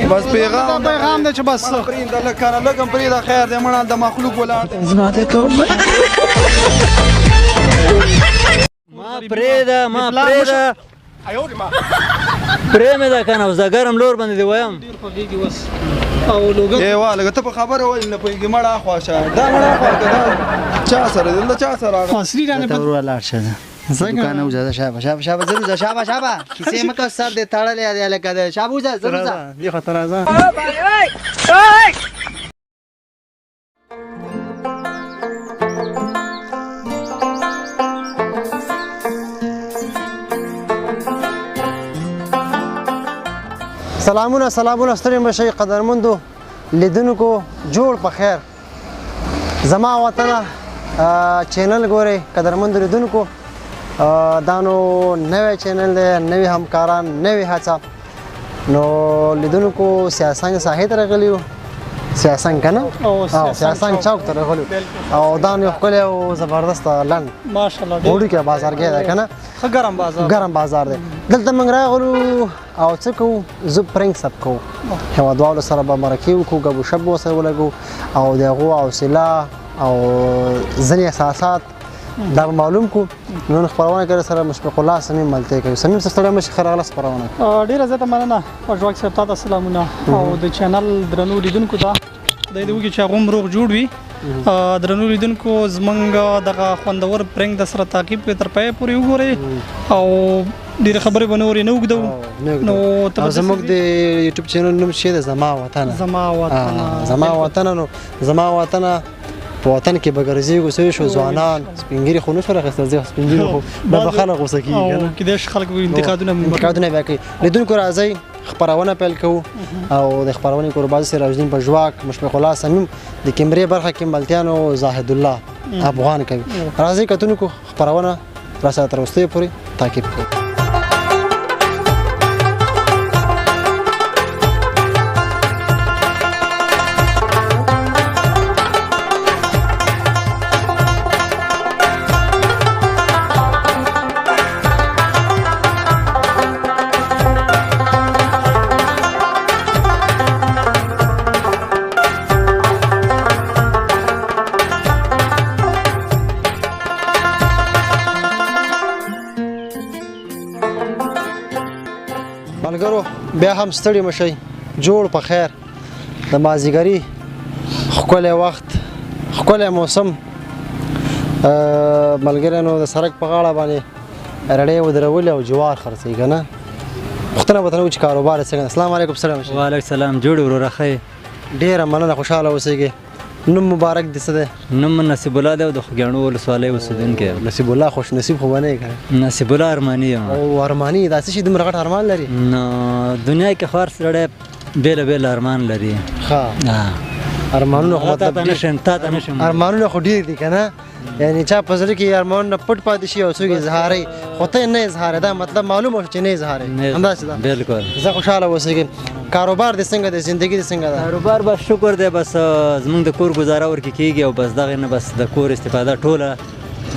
بس پیغام دا پیغام دی چې بس پرېږده لږ کنه، لږ هم پرېږده، خیر دی، مړه د مخلوق ولاړ دی. زما د کوم ما پرېږده، ما پرېږده، پرې مې ده کنه. اوس دا ګرم لور باندې دی وایم، ډېر خوږېږي اوس او لوګر. ای وا لګه، ته په خبره وایې نه پوهېږې. مړه اخوا شه، دا مړه اخوا که، دا چا سره دی؟ دلته چا سره راغلی؟ اصلي رانه ته وروره لاړ شه دکان وځه. شابه شابه شابه، زر وځه، شابه شابه، کیسې مه کوه، سر دې تړلی دی لکه دی. شابه وځه، زر وځه، دې خوا ته راځه. سلامونه سلامونه، ستړي مه شئ قدرمندو لیدونکو، جوړ په خیر. زما وطنه چینل ګورئ قدرمندو لیدونکو. دا نو نوی چینل دی، نوي همکاران، نوې هڅه. نو لیدونکو، سیاسنګ ساحې ته راغلي یو، سیاسنګ که نه، سیاسنګ چوک ته راغلي او دا نو ښکلی او زبردست لنډ ماشاءالله وړوکی بازارګی دی که نه؟ ښه ګرم بازار، ګرم بازار دی. دلته موږ راغلو او څه کوو؟ زه پرنګ ثبت کوو، هېوادوالو سره به مرکې وکړو، ګپ و شپ به ورسره ولګو او د هغو حوصله او ځینې احساسات دا به معلوم کړو. نن خپرونه کې سره مشفق الله صمیم ملتیا کوي. صمیم صاحب، ستړی مه شې، ښه راغلاست خپرونه. ډېره زیاته مننه پژواک صاحب، تا ته سلامونه او د چینل درنو لیدونکو ته. خدای دې وکړي چې هغه هم روغ جوړ وي. درنو لیدونکو، زمونږ دغه خوندور پرنګ د سره تعقیب کړئ، تر پایه پورې وګورئ او ډېرې خبرې به نورې نه اوږدوو. نو ته زموږ د یوټیوب چینل نوم څه دی؟ زما وطن، زما وطن، زما وطن. نو زما وطن، په وطن کې به ګرځېږو. څه شو ځوانان سپین ږیري خو نه شو راخیستل، ځکه سپین ږیري خو دا به خلک غوسه کېږي که نه، کېدای شي خلک انتقادونه انتقادونه بیا کوي. لیدونکو راځئ، خپرونه پیل کوو او د خپرونې کوربه سراج الدین پژواک، مشفق الله صمیم، د کیمرې برخه کې ملتیانو زاهد الله افغان کوي. راځئ کتونکو، خپرونه راسره تر وروستیو پورې تعقیب کړئ. ملګرو بیا هم ستړي مه شئ، جوړ په خیر. د مازدیګري ښکلی وخت، ښکلی موسم. ملګری نو د سړک په غاړه باندې رړې ودرولې او جوار خرڅوي که نه. پوښتنه به ترې وکړو چې کاروبار یې څنګه. السلام علیکم، ستړی مه شئ. وعلیکم سلام، جوړ وروره؟ ښه یې؟ ډېره مننه، خوشحاله اوسېږئ. نوم مبارک دې څه دی؟ نوم مې نصیب الله دی او د خوږیاڼو ولسوالۍ اوسېدونکی یم. نصیب الله، خوش نصیب خو به نه یې که نه؟ نصیب الله ارماني یم. او ارماني، دا څه شي دومره غټ ارمان لري؟ نو دنیا کې خو هر سړی بېلابېل ارمان لري. ښه، ارمانونه خو مطلب تا ته نه شم، ارمانونه خو ډېر دي که نه؟ یعنی چا په زړه کې ارمانونه پټ پاتې شي او څوک اظهاروي، خو ته نه اظهارې، دا مطلب معلومه شو چې نه اظهارې، همداسې ده؟ بالکل. زه خوشحاله اوسېږم. کاروبار دې څنګه دی؟ زندګي دې څنګه ده؟ کاروبار بس شکر دی، بس زمونږ د کور ګزاره ورکې کېږي او بس دغې نه بس د کور استفاده ټوله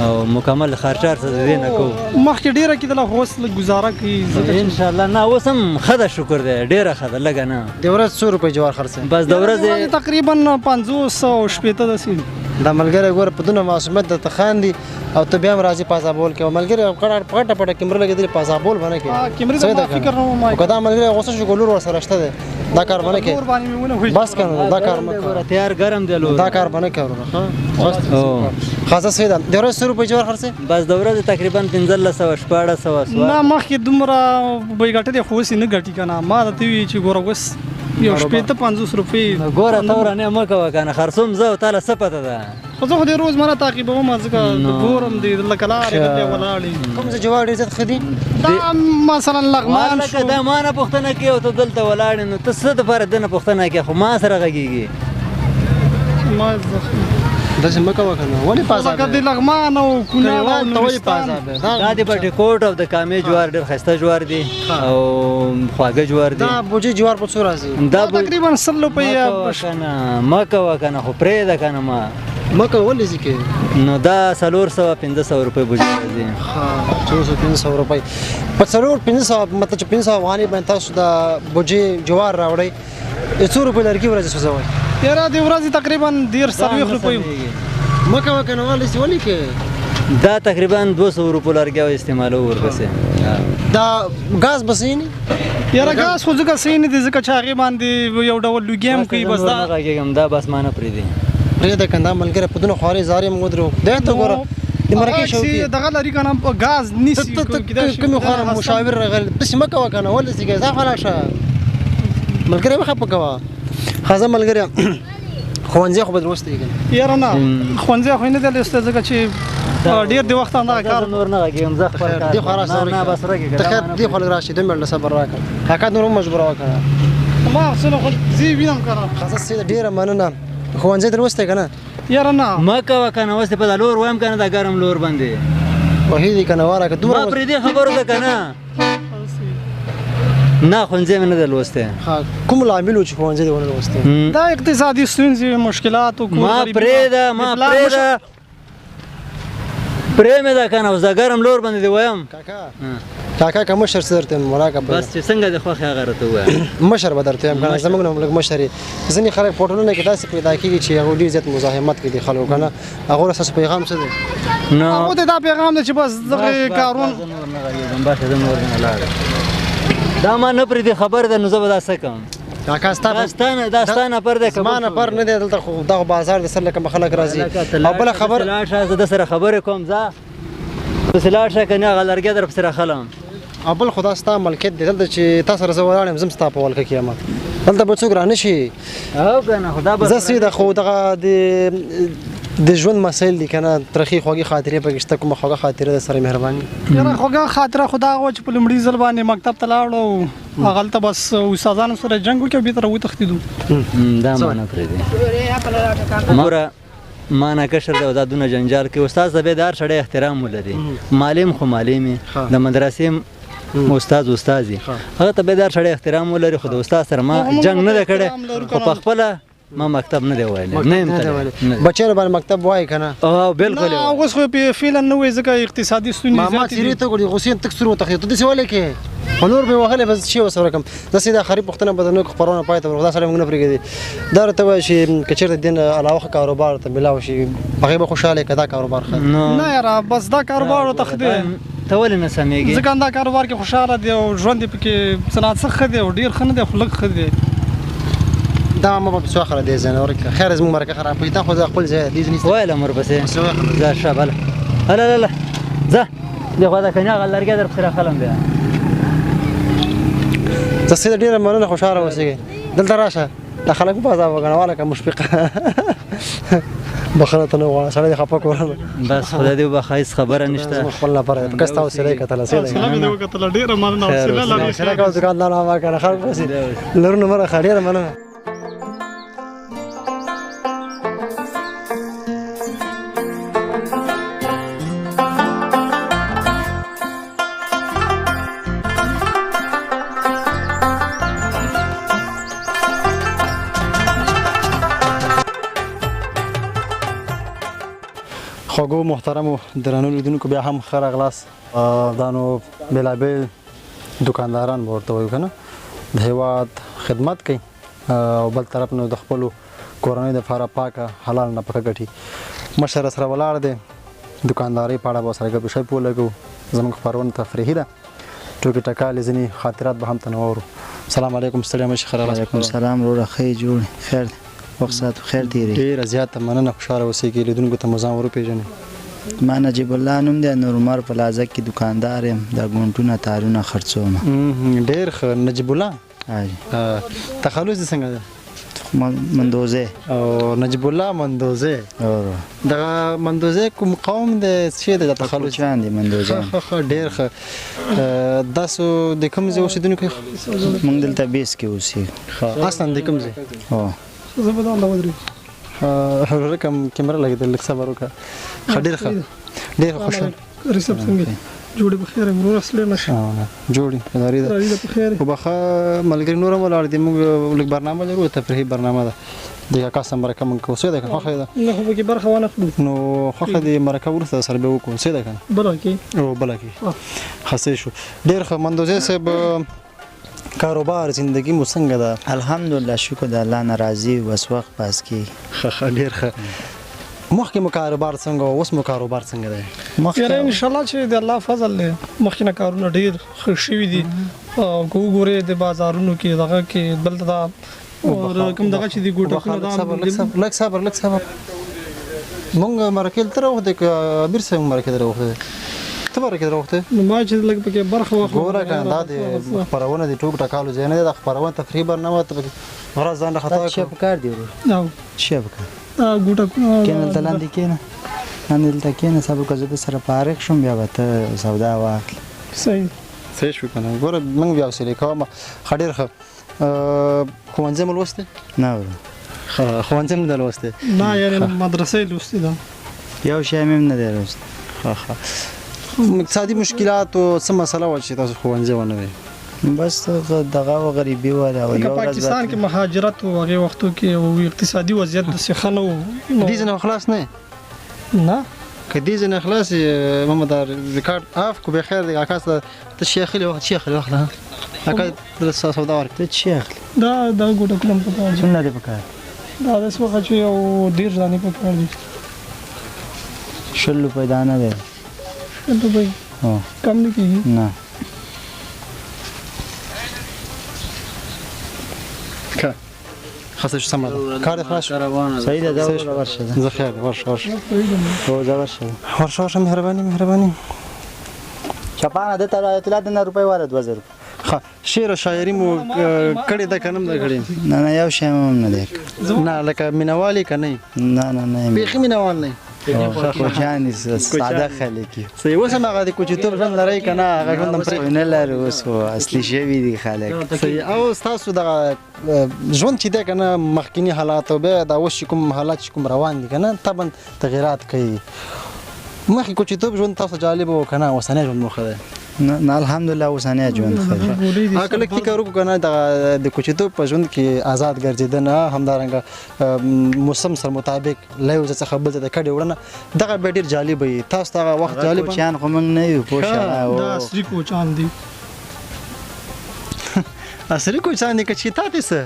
او مکمل خرچه څه د دې نه کوو. مخکې ډېره کېدله خو اوس لږ ګزاره کوي. انشاءالله. نه، اوس هم ښه ده، شکر دی، ډېره ښه ده، لږه نه. د ورځ څو روپۍ جوار خرڅوې؟ بس د ورځې تقریبا 50 او 60 داسې. دا ملګری ګوره، په دونه معصومیت درته خاندي او ته بیا هم راځي پازابول کوې. ملګری په غټه پټه کیمره لګېدلې، پازابول به نه کوې. کیمرې ته ما فکر نه وم. که دا ملګری غوسه شو، لور ورسره شته دی، دا کار به نه کوې. بس که نو دا کار مه کوه، تیار ګرم دی لور، دا کار به نه کوې وروره. ښه، ښه، صحیح ده. د ورځې څو روپۍ جوار خرڅوې؟ بس د ورځې تقریبا 1500، 1600. نه، مخکې دومره به یې ګټلې خو اوس یې نه ګټي که نه. ما درته وویل چې ګوره اوس یو 60، 50 روپۍ. ګوره ته ورانه مه کوه که نه، خرڅوم زه او تا له څه پته ده؟ خو زه خو دې روزمره تعقیبوم، ځکه ګورم دې لکه لارې دلته ولاړې. کوم ځای جوار ډېر زیات ښه دي؟ دا مثلا لغمان شو. دا ما نه پوښتنه کوي او ته دلته ولاړ یې، نو ته څه دپاره ده نه پوښتنه کوې؟ خو ما سره غږېږي. ما داسې مه کوه که نه، ولې په عذاب لکه د لغمان او کونړ او ته ولې په نورستان. عذاب یې؟ دا د بټي کوټ او د کامې جوار ډېر ښایسته جوار دي او خواږه جوار دي. دا بوجۍ جوار په څو راځي؟ دا تقریبا 100 روپۍ. مه کوه که نه، خو پرېږده که نه، ما مه کوه، ولې ځي؟ نو دا 400، 500 روپۍ بوجۍ راځي. ښه، 400، 500 روپۍ په 400، 500، مطلب چې 500 افغانۍ باندې تاسو د بوجۍ جوار راوړئ. څو روپۍ لرګي ورځې سوځوئ؟ یاره د ورځې تقریبا 30 روپۍ. مه کوه که نه ولې داسې ولې کې؟ دا تقریبا 200 روپو لرګي استعمالوو ورپسې. دا ګاز به صحیح نه؟ یاره ګاز خو ځکه صحیح نه دی ځکه چې هغې باندې یو ډول لوګی هم کوي. بس دا نه غږېږم، دا بس ما نه پرېږدي. پرېږده که نه دا ملګری په دونه خوارۍ زارۍ موږ ودرو. دی ته ګوره د مرکې شوقي دغه لري که نه ګاز نیسي. کومې خوا نه مشاور راغلی داسې مه کوه که نه ولې داسې کوې؟ ځه خوا لاړ شه ملګری مه خفه کوه. ښه ځه ملګری ښوونځی خو به لوستی که نه؟ یاره نه ښوونځی خو یې نه دی لوستی ځکه چې ډېر د وخته همدغه کار. نور نه غږېږم زه خپل کار. دې خوا راشه نه بس ورکې ته خیر دې خوا لږ راشي 2 منټه صبر راکړه. کاکا نور هم مجبوره وکړه. ما څه نه خو زه یې وینم که نه. ښه ځه سیده ډېره مننه. ښوونځی دې لوستی که نه؟ یاره نه مه کوه که نه اوس دې په دا لور وایم که نه دا ګرم لور باندې وهي دې که نه واره که دومره ما پرې دې خبرو ده که نه. نه ښوونځی مې نه دی لوستی. کوم لامل و چې ښوونځی دې ونه لوستی؟ دا اقتصادي ستونزې مشکلات او ما پرېږده ما پرېږده پرې مې ده که نه اوس دا ګرم لور باندې دې وایم. کاکا کاکا که مشر څه درته یم ولاکه بس چې څنګه دې خوښ هغه راته ووایه. مشر به درته یم که نه زموږ نه لږ مشر یې. ځینې خلک په ټولنه کې داسې پیدا کېږي چې هغوی ډېر زیات مزاحمت کوي د خلکو که نه، هغو له ستاسو پیغام څه دی؟ هغو ته دا پیغام دی چې بس دغه کارون نور نه غږېږم بس زه نور نه لاړم. دا ما نه پرېږدي خبر ده نو زه به دا څه کوم؟ کاکا ستا دا ستا نفر دی زما نفر نه دی دلته خو دغه بازار د سر لکه خلک راځي. او بله خبر لاړ شه زه د سره خبرې کوم ځه پسې لاړ شه که نه هغه لرګی در پسې راخلم. او بل خو دا ستا ملکیت دی دلته چې تا سره زه ولاړ یم زه هم ستا په ولکه کې یم دلته به څوک رانه شي. او که نه خو دا به زه سیده خو دغه د ژوند مسایل دي که نه ترخې خوږې خاطرې پکې شته کومه خوږه خاطره در سره مهرباني؟ یاره خوږه خاطره خو دا وه چې په لومړي ځل باندې مکتب ته لاړو هغلته بس استادانو سره جنګ وکړي او بېرته راوتښتېدو. دا ما نه پرېږدي. ما نه کشر دی او دا دونه جنجال کوي. استاد ته بیا د هر سړی احترام ولري، معلم خو معلم یې، د مدرسې استاد استاد یې، هغه ته بیا د هر سړی احترام ولري. خو د استاد سره ما جنګ نه دی کړی، خو په خپله ما مکتب نه دی ویلی، نه یم تللی. بچیانو باندې مکتب وایي که نه؟ او بالکل. نه اوس خو پې فعلا نه وایي ځکه اقتصادي ستونزې ما زیاتې څېرې دي. ته ګوري غوسې تک سور وتښتېد ته داسې ولې کې خو نور به یې وهلی بس چې ورسره کوم. داسې د آخري پوښتنه به د نور خپرونه پای ته ورسوو، دا سړی موږ نه پرېږدي. دا راته وایي چې که چېرته دې نه علاوه ښه کاروبار ته ملاو شي هغې به خوشحاله یې که دا کاروبار ښه دی؟ نه یاره بس دا کاروبار ورته ښه دی. ته ولې نه سمېږې؟ ځکه دا کاروبار کې خوشحاله دی او ژوند یې پکې څه ناڅه ښه دی او ډېر ښه نه دی خو لږ ښه دی. دا ما به څو اخره دی ځای نه ورکړه. خیر زموږ مرکه خرابوي تا خو زه خپل ځای دی ځینې وایله مور پسې ځه ښه بله هله هله ځه دې خوا ته که نه هغه لرګی در پسې راخلم بیا. زه سیده ډېره مننه خوشحاله اوسېږئ. دلته راشه دا خلک په عذاب وګڼه والکه مشفقه بخښنه ته نه غواړم سړی دې خفه کړم. بس خدای دې وبخښه هېڅ خبره نشته. زموږ خپل نفر دی په کس تا حوصله یې کتله سیده حوصله مې دې وکتله ډېره مننه حوصله لرې. حوصله کوه دوکاندار ما کنه خلک پسې لرونه مه راخه. ډېره مننه. خوږو محترمو درنو لیدونکو بیا هم ښه راغلاست. دا نو بېلابېل دوکانداران به ورته وایو که نه د هېواد خدمت کوي او بل طرف نو د خپلو کورنۍ دپاره پاکه حلال نفقه ګټي. مشر سره ولاړ دی دوکاندارۍ په اړه به ورسره ګپ شپ ولګوو. زموږ خپرونه تفریحي ده، ټوکې ټکالې ځینې خاطرات به هم ته واورو. سلام علیکم، ستړی مه شي. ښه راغلاست. وعلیکم سلام وروره، ښه یې جوړ خیر دی، وخت سات خیر تېرېږي. ډېره زیاته مننه، خوشحاله اوسېږئ. لیدونکو ته مو ځان وروپېژنئ. ما نجیب الله نوم دی، نور عمر پلازه کې دوکاندار یم، دا ګونټونه تارونه خرڅوم. ډېر ښه. نجیب الله تخلص دې څنګه دی؟ مندوزی. او نجیب الله مندوزی. دغه مندوزی کوم قوم دی، څه دی دا تخلص؟ کوچیان دي مندوزیان. ښه ښه ډېر ښه. تاسو د کوم ځای اوسېدونکي؟ موږ دلته بیس کې اوسېږو. ښه، اصلا د کوم ځای؟ هو. زه به دا ودرېږم. وروره کوم کیمره لګېدل، لږ صبر وکړه. ښه ډېر ښه، ډېر خوشحال. ریسب څنګه جوړې په خیر وروره؟ ستړی مه شې. جوړې ادارې ده ادارې ده په خیر. وبخښه ملګري نور هم ولاړ دي، موږ لږ برنامه لرو، تفریحي برنامه ده. د کاکا سره مرکه موږ کوو، څه ده که خوښه ده؟ نه خو پکې برخه وانه خلو. نو خوښه دې مرکه وروسته سره بیا وکړو، څه ده که نه؟ بله کې. او بله کې. ښه صحیح شو. ډېر ښه. مندوزی صاحب کاروبار زندگی مو څنګه ده؟ الحمدلله شکر د الله نه راضي بس وخت پاس کیږي. ښه ښه ډېر ښه. مخکې مو کاروبار څنګه و، اوس مو کاروبار څنګه دی؟ یاره ان شاء الله چې د الله فضل دی، مخکې نه کارونه ډېر ښه شوي دي. او که وګورې د بازارونو کې دغه کې دلته دا کوم دغه چې دي ګوټکونه دا لږ صبر لږ صبر. مونږ مرکې ته راوختې که امیر صاحب مرکې ته راوختې؟ ته مرکې ته راوختې؟ نو ما چې لږ پکې برخه واخلم. ګوره که نه دا د خپرونه د ټوک ټکالو ځای نه دی، دا خپرونه تفریحي برنامه ده، ته پکې غرض ځان له خطا څه پکار دی ورور؟ څه پکار؟ دا ګوټکونه کېنه دلته لاندې کېنه، لاندې دلته کېنه، صبر که زه در سره فارغ شوم بیا به ته سودا واخلې. صحیح صحیح شو که نه؟ ګوره موږ بیا حوصلې کوم. ښه ډېر ښه. ښوونځی مو لوستی؟ نه ورور. ښه، ښوونځی مو نه لوستی؟ نه، یعنې مدرسه یې لوستې ده. یو شی مې هم نه دی لوستی. ښه ښه. اقتصادي مشکلاتو څه مسله وه چې تاسو ښوونځی ونه وی؟ بس دغه و غریبي وه دا لکه پاکستان کې مهاجرت و هغې وختو کې او اقتصادي وضعیت داسې ښه نه و. دې ځای نه خلاص نه؟ نه. که دې ځای نه خلاص یې محمد دا ریکارډ آف کو، بیا خیر دی. کاکا ته شی اخلې وخت شی اخلې واخله. کاکا ته سودا ورکړه. ته څه اخلې؟ دا دا ګوټکونه هم پکار دي. څومره دی پکار؟ دا داسې وخت چې یو 30 دانې پکار دي. 20 روپۍ دانه دی. 20 روپۍ کم نه کېږي؟ نه. خسته شو، سمه ده، کار دې خلاص شو؟ صحیح ده، ځه وروره ورشه ځه. زه خیر دی، ورشه ورشه. هو ځه ورشه. ورشه ورشه، مهرباني مهرباني. چپانه ده ته اطلاع ده نه روپۍ واله 2000 روپۍ. ښه، شعر او شاعري مو کړې ده که نه ده کړې؟ نه نه، یو شی مو هم نه دی. نه لکه مینوال یې که نه؟ نه نه نه، بیخي مینوال نه. کوچیان ساده خلک یو. صحیح. اوس هم هغه د کوچیتوب ژوند لرئ که نه؟ هغه ژوند هم پرې نه لرو اوس، خو اصلي شوي دي خلک. صحیح. او ستاسو دغه ژوند چې دی که نه، مخکیني حالات او بیا دا اوس چې کوم حالات چې کوم روان دي که نه، طبعا تغیرات کوي. مخکې کوچیتوب ژوند تاسو جالب و که نه اوسنی ژوند مو ښه دی؟ نه نه، الحمدلله اوسنی ژوند ښه دی. هغه لږ فکر وکړو که نه، دغه د کوچیتوب په ژوند کې آزاد ګرځېدنه، همدارنګه موسم سره مطابق له یو ځای څخه بل ځای ته کډې وړنه، دغه بیا ډېر جالب وي. تاسو ته هغه وخت جالب؟ کوچیان خو موږ نه یو پوه شوې. دا عصري کوچان دي. عصري کوچان دي که چې تا ته څه؟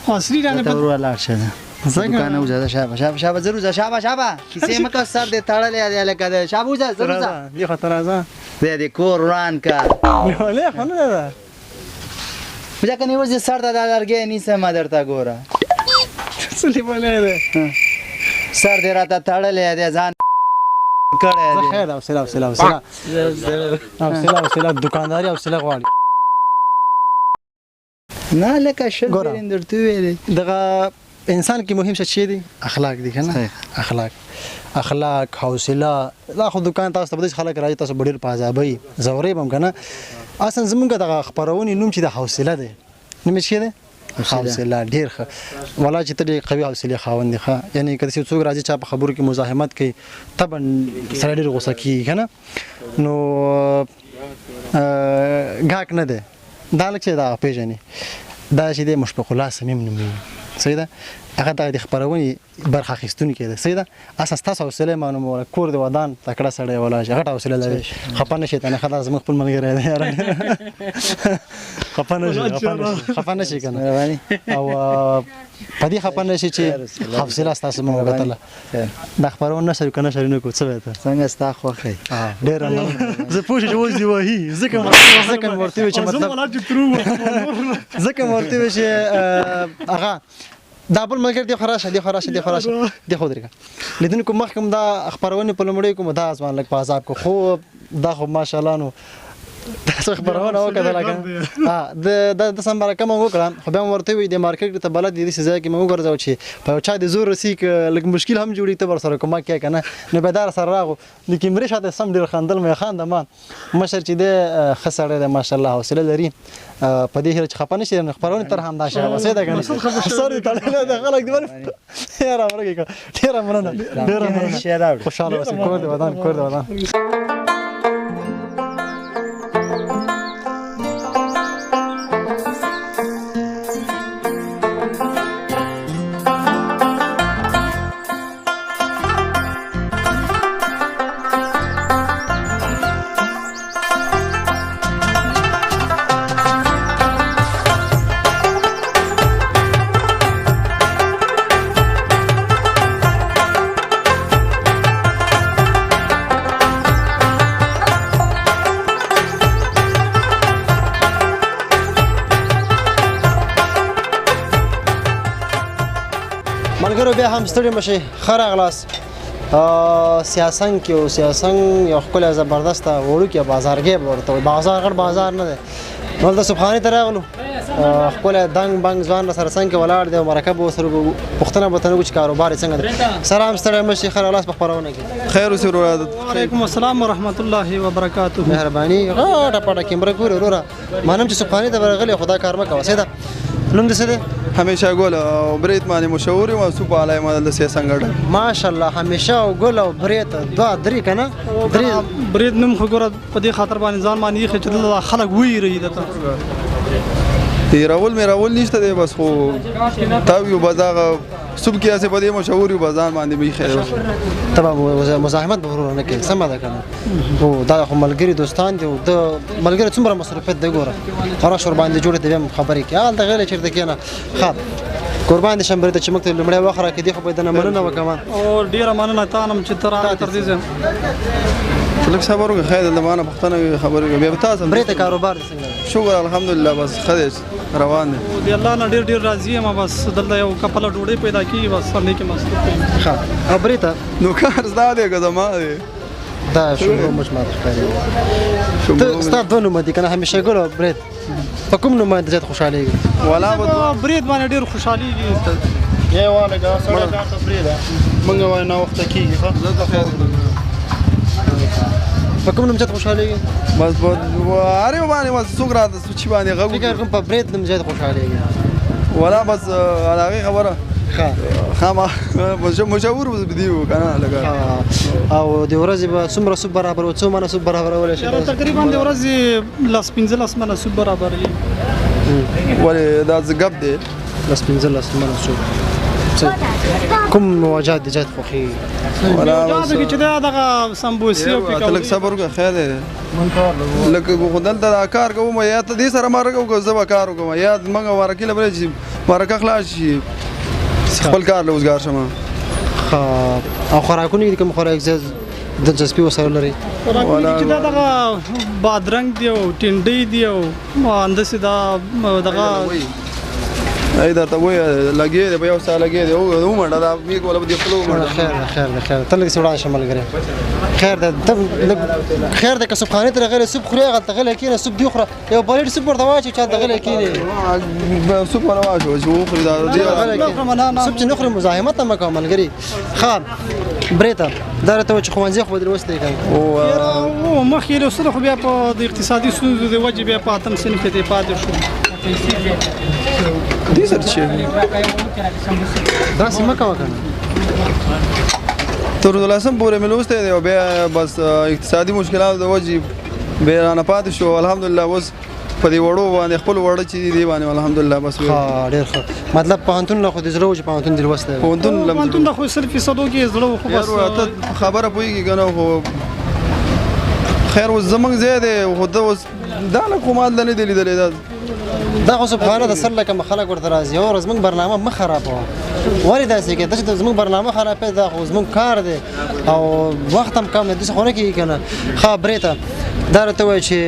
عصري رانه ته وروره لاړ شه دوکان وځه، شابه شابه شابه، زر وځه، شابه شابه، کیسې مه کوه، سر دې تړلی دی لکه دی. شابه وځه، زر وځه، دې خوا ته راځه، دی دې کور وران که. ولې خو نه ده. ځه که نه اوس دې سر ته دا لرګی نیسم درته ګوره. څه لیونی دی، سر دې راته تړلی دی، ځان کړی دی. خیر، حوصله حوصله حوصله حوصله حوصله، دوکانداري حوصله غواړي. نه لکه 20 پیرین درته ویلې. دغه انسان کې مهم شی دی اخلاق دی که نه؟ اخلاق اخلاق حوصله. دا خو دوکان تاسو ته به داسې خلک راځي، تاسو به ډېر په عذابوي، ځوروي به هم که نه. اصلا زمونږ دغه خپرونې نوم چې د حوصله دی، نوم یې څه دی؟ حوصله. ډېر ښه ولا چې ته ډېر قوي حوصلې خاوند یې. ښه، یعنې که داسې څوک راځي چا په خبرو کې مزاحمت کوي، طبعا سړی ډېر غوسه کېږي که نه. نو ګاک نه دی دا لږ چې دا پېژنې، دا چې دی مشفق الله صمیم نومېږي. صحیح ده، هغه دغه د خپرونې برخه اخیستونکی دی. صحیح ده، اصلا ستاسو حوصله یې معلوموله. کور دې ودان، تکړه سړی ولاړ شي، غټه حوصله لري. خفه نه شي ته نه، ښه دا زموږ خپل ملګری دی یاره. خفه نه شي، خفه نه شي، خفه نه شي که نه. او په دې خفه نه شي چې حوصله ستاسو موږ وکتله. دا خپرونه نشر که نشر نه کړو، څه وایې ته؟ څنګه ستا خوښه یې؟ ډېره مننه. زه پوه شوم چې اوس دې وهي، ځکه مې ورته وویل چې مطلب، ځکه مې ورته وویل چې هغه دا بل ملګری دی، خو راشه دی، خو راشه دی، خو راشه دی، خو درېږه. لیدونکو مخکې هم دا خپرونې په لومړیو کې مو دا ځوان لږ په عذاب کړو، خو دا خو ماشاءالله نو تاسو خپرونه وکتله که نه؟ د سم مرکه مو وکړه، خو بیا مو ورته وویل د مارکېټ ته بلد دي، داسې ځای کې مې وګرځوه چې په یو چا د زور رسي، که لږ مشکل هم جوړېږي ته ورسره کومک کوې که نه. نو بیا دا راسره راغو، د کیمرې شاته سم ډېر خندل، مې خانده ما مشر چې دی ښه سړی دی ماشاءالله، حوصله لري. په دې هیله چې خفه نه شي، نو خپرونې تر همدا شی وسې ده که نه؟ سر دې تړلی دی، خلک دې ولې یاره ورکې کړه. ډېره مننه، ډېره مننه، خوشحاله اوسئ، کور دې ودان، کور دې ودان. ملګرو بیا هم ستړي مه شئ، ښه راغلاست. سیاسنګ کې و، سیاسنګ یو ښکلی زبردسته وړوکی بازارګی به ورته وایي، بازار غټ بازار نه دی. نو هلته صبحانې ته راغلو، ښکلی دنګ بنګ ځوان راسره څنګ کې ولاړ دی او مرکه به ورسره وکړو، پوښتنه به ورته وکړو چې کاروبار یې څنګه دی. سلام، ستړی مه شئ، ښه راغلاست په خپرونه کې. خیر اوسې وروره. وعلیکم السلام ورحمت الله وبرکاته. مهرباني. غټه پټه کیمره ګورې وروره، منم چې صبحانې ته به راغلی خو دا کار مه کوه. صحیح ده. نوم دې څه دی؟ همیشه ګل او بریت باندې مشهور یم او سوپ والا یم دلته سیاسنګ اډه. ماشاءالله، همیشه او ګل او بریت دوه درې که نه؟ درې. برید نوم خو ګوره په دې خاطر باندې ځان باندې ایښی چې دلته خلک ویریږي درته. تېرول مېرول نشته دی، بس خو تاو یو بس هغه سوپ کې هسې په دې مشهور یو، بس ځان باندې مې ایښی دی. ته به مزاحمت به وروره نه کوې، سمه ده که نه؟ هو دا خو ملګري دوستان دي، او د ملګري څومره مصروفیت دی ګوره، رش ورباندې جوړ دی، بیا هم خبرې کوي. هلته غلی چېرته کښېنه. ښه قربان دې شم برېته چې موږ ته لومړی وخت راکړې، دې خو به درنه مننه وکړم. او ډېره مننه تا نه چې ته راغلې تر دې ځایه. لږ صبر وکړه، خیر دی، ما نه پوښتنه وي خبرې وکړه، بیا به تاسو برېته کاروبار دې څنګه دی؟ شکر الحمدلله، بس ښه دی، روان دی. د الله نه ډېر ډېر راضي یم، بس دلته یو کپله ډوډۍ پیدا کېږي، بس همدې کې مصروف یم. ښه. او برېته نو کار ستا دی که زما دی؟ دا شونډو مچ ماته ښکاري. ته ستا دوه نومه دي که نه، همیشه ګل او برېت، په کوم نوم باندې زیات خوشحالېږي؟ ولا په برېت باندې ډېر خوشحالېږي. یې والګه سړی کار ته پرېږده، موږ وایو ناوخته کېږي. ښه زه ته خیر. په کوم نوم زیات خوشحالېږي؟ بس په هر یو باندې بس څوک راته چې باندې غږ فکر کوم په برېت نوم زیات خوشحالېږي. ولا بس هغې خبره ښه ښه ما مشهور به دی و که نه لکه. او د ورځې به څومره سوپ برابرو، څو منه سوپ برابرولی شې؟ تقریبا د ورځې 10 15 منه سوپ برابروي. ولې دا څه ګپ دی؟ 10 15 منه سوپ. کوم مواجهات دې زیات خوښېږي؟ مواجهاتو کې چې دا دغه سمبوسې او ته لږ صبر وکړه، خیر دی. لکه خو دلته دا کار کوم، یا ته دې سره مرکه وکړه، زه به کار وکړم، یا موږ مرکې له بلې چې مرکه خلاص شي خپل کار له وزګار شم. ښه. او خوراکونه کې کوم خوراک زیات دلچسپي ورسره لري؟ خوراکونه کې چې دا دغه بادرنګ دی او ټینډۍ دی او همداسې دا دغه ای درته وایي لګې دی، په یو ساه لګې دی، ومنډه دا مې کوله به دې خپله ومنډه. خیر دی، خیر دی، خیر دی، ته لږ څه وړاندې شه ملګری. خیر دی، ته لږ خیر دی، که صبحانې ته راغلی سوپ خورې، هغلته غلی کښېنه، سوپ دې وخوره، یو پلیټ سوپ ورته واچوه چې هلته غلی کښېني. سوپ ورته واچوه چې وخوري، دا ډېر سوپ چې نه خوري مزاحمت هم مه کوه ملګري. ښه برېته دا راته وایه چې ښوونځی خو به دې لوستی که نه؟ هو مخکې یې لوستلی، خو بیا په د اقتصادي ستونزو د وجې بیا په اتم صنف کې دی پاتې شو. دې سره چې داسې مه کوه که نه. تر دولسم پورې مې لوستی دی او بیا بس اقتصادي مشکلاتو د وجې بیا رانه پاتې شو. الحمدلله اوس په دې وړو باندې خپل وړه چې دي دې باندې الحمدلله بس. ښه ډېر ښه. مطلب پوهنتون له خو دې زړه و چې پوهنتون دې لوستی دی؟ پوهنتون له خو 100% کې زړه و، خو بس ته خبره پوهېږي که نه؟ خو خیر اوس زموږ ځای دی، خو ته اوس دا له کوم حال نه دی لیدلی. دا خو سبحانه د سر لکه خلک ورته راځي. یوه ورځ زموږ برنامه مه خرابوه. ولې داسې کوې؟ ته چې زموږ برنامه خرابوې دا خو زموږ کار دی او وخت هم کم دی، داسې خو نه کېږي که نه. ښه برېته دا راته ووایه چې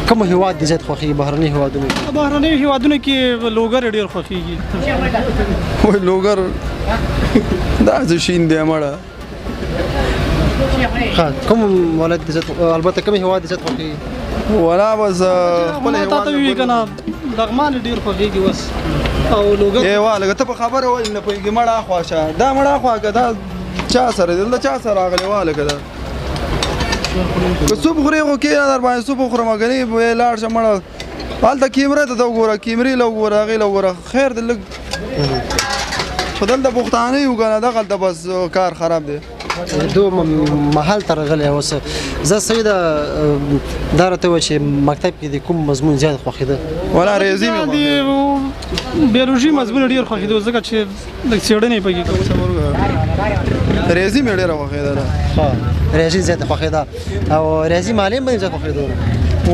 کوم هېواد دې زیات خوښېږي بهرني هېوادونو کې؟ بهرنیو هېوادونو کې لوګر ډېر خوښېږي. وایي لوګر دا څه شین دی مړه. ښه کوم ولایت دې زیات، البته کوم هېواد دې زیات خوښېږي؟ ولا بس خپل ما تا ته ووایي که نه لغمان ډېر خوښېږي اوس او لوګر. ای وا لکه ته په خبره ولې نه پوهېږې؟ مړه اخوا شه، دا مړه اخوا که دا چا سره دی، دلته چا سره راغلی؟ وا لکه دا که سوپ خورې خو کښېنه در باندې سوپ وخورم، که نه لاړ شه مړه هلته کیمرې ته وګوره، کیمرې له وګوره، هغې له وګوره. خیر دی لږ خو دلته پښتانه یو که نه، دغلته بس کار خراب دی. دو محل ته راغلی اوس. زه صحیح ده دا راته ووایه چې مکتب کې د کوم مضمون زیات خوښېده؟ ولا ریاضي مې خوښېده. بیولوژي مضمون ډېر خوښېده ځکه چې لږ څېړنې پکې کولې. ریاضي مې ډېره خوښېده. ښه ریاضي زیاته خوښېده. او ریاضي معلم به زیات خوښېده؟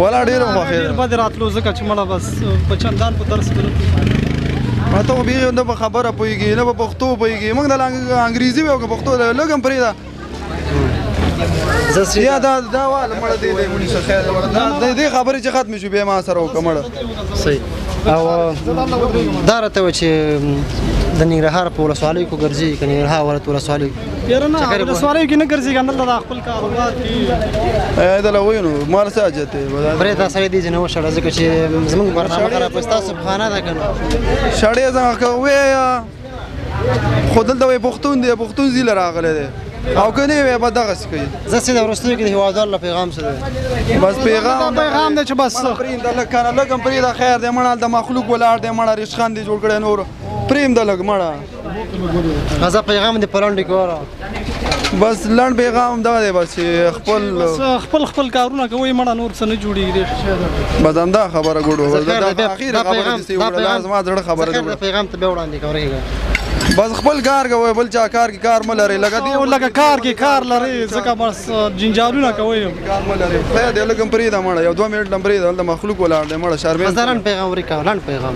ولا ډېره خوښېده. ډېر بد راتلو ځکه چې مړه بس په چندان په درس کې ما ته خو بیخي نه په خبره پوهېږي نه په پښتو پوهېږي. موږ د انګریزي وایو که پښتو لږ هم پرېږده. یا دا دا واله مړه دې دی ونیسه خیر دی مړه. دا دې خبرې چې ختمې شو بیا ما سره وکړه مړه. صحیح. او دا راته وایه چې د ننګرهار په ولسوالیو کې ګرځي که ننګرهار ولایت ولسوالیو کې؟ یاره نه، ولسوالیو کې نه ګرځي، دلته دا خپل کاروبار کوي. دله وایي نو مال څه حاجت دی؟ پرې دا سړی دې ځینې وشړه، ځکه چې زموږ برنامه خرابه، ستاسو خانه ده که نه؟ شړې څنګه که وایه، خو دلته وایي پښتون دی، پښتون ځي له راغلی دی، او که نه وي به دغسې کوي. زه څه د وروستیو کې د هېوادوالو له پیغام څه دی؟ بس پیغام پیغام دی چې بس پرېږده لږ که نه، لږ هم پرېږده، خیر دی مړه، هلته مخلوق ولاړ دی مړه، ریشخند دی جوړ کړی، نور پرېږده لږ مړه. زه پیغام دې په لنډو کې وره. بس لنډ پیغام دغه دی، بس چې خپل خپل کارونه کوئ مړه، نور څه نه جوړېږي. بس همدا خبره ګوډو، دا اخیره خبره دې وکړه، زما زړه خبره ده. پیغام ته بیا وړاندې کوي، بس خپل کار کوئ، بل چا کار کې کار مه لرئ، لکه دې لکه کار کې کار لرئ، ځکه بس جنجالونه کوئ. کار مه لرئ، خیر دی لږ هم پرېږده مړه، یو دوه منټ هم پرېږده، هلته مخلوق ولاړ دی مړه، شرمېږم. بس دا لنډ پیغام ورکړه، لنډ پیغام.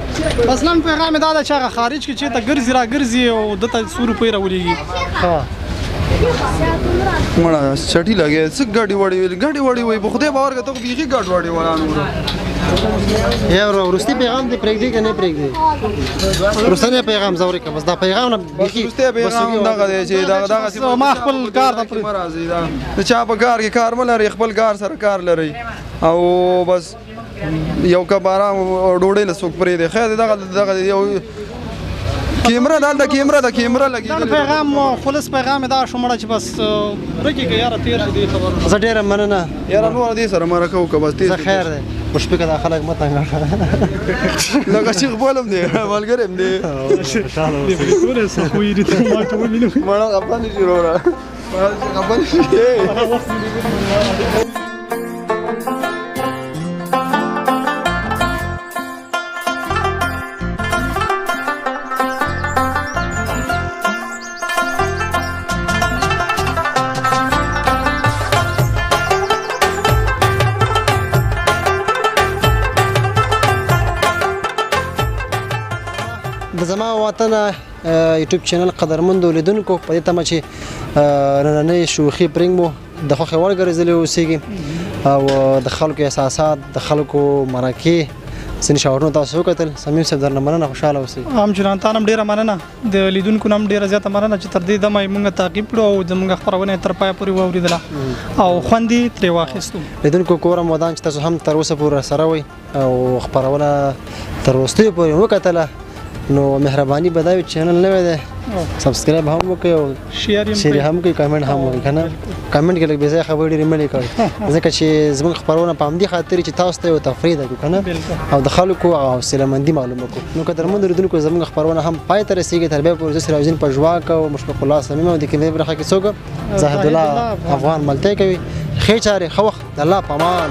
بس لنډ پیغام یې دا دی چې هغه خارج کې چېرته ګرځي را ګرځي او ده ته څو روپۍ راولېږي. مړه چټي لګې، څه ګډې وډې ویل، ګډې وډې وایي، په خدای باور که ته خو بیخي ګډ وډې ولا نوره. یا وروستي پیغام دې پرېږدي که نه پرېږدي؟ وروستنی پیغام زه ورکړم، بس دا پیغام نه بیخي. وروستی پیغام دغه دی چې دغه دغسې ما خپل کار ته مه راځئ، دا د چا په کار کې کار مه لرئ، خپل کار سره کار لرئ، او بس یو کپ ارام ډوډۍ له څوک پرېږدي. خیر دی، دغه دغه یو کیمره ده، هلته کیمره ده، کیمره لګېدلې. پیغام خلص پیغام دا شو مړه چې بس ورکې که یاره تېر شي دې خبرو. زه ډېره مننه یاره، نور دې سره مرکه وکړه بس. زه خیر دی مشفقه، دا خلک مه تنګه کړه، لکه چې خپل هم دی، ملګری هم دی. مړه خفه نه شي وروره، خفه نه شي. د زما وطن یوټیوب چینل قدرمندو لیدونکو، په دې تمه چې نننۍ شوخي پرنګ مو د خوښې وړ ګرځېدلې اوسېږي او د خلکو احساسات، د خلکو مرکې، ځینې شعارونه تاسو وکتل. صمیم صاحب درنه مننه، خوشحاله اوسئ. هم جنان تا هم ډېره مننه، د لیدونکو نه هم ډېره زیاته مننه چې تر دې دمه یې موږ تعقیب کړو او زموږ خپرونه یې تر پایه پورې واورېدله او خوند یې ترې واخیستو. لیدونکو کور هم ودان چې تاسو هم تر اوسه پورې سره وئ او خپرونه تر وروستیو پورې وکتله، نو مهرباني به دا وي چې چینل نوی دی، subscribe هم وکړئ او share هم وکړئ، کمنټ هم وکړئ، که نه کمنټ کې لږ بې ځایه خبرې ډېرې مه لیکئ، ځکه چې زموږ خپرونه په همدې خاطر چې تاسو ته یو تفریح ده که نه، او د خلکو حوصلهمندي معلومه کړو. نو قدرمندو لیدونکو زموږ خپرونه هم پای ته رسېږي، تر بیا پورې زه سراج الدین پژواک او مشفق الله صمیم او د کیمرې برخه کې څوک زاهدالله افغان ملتیا کوي. ښې چارې، ښه وخت، د الله په امان.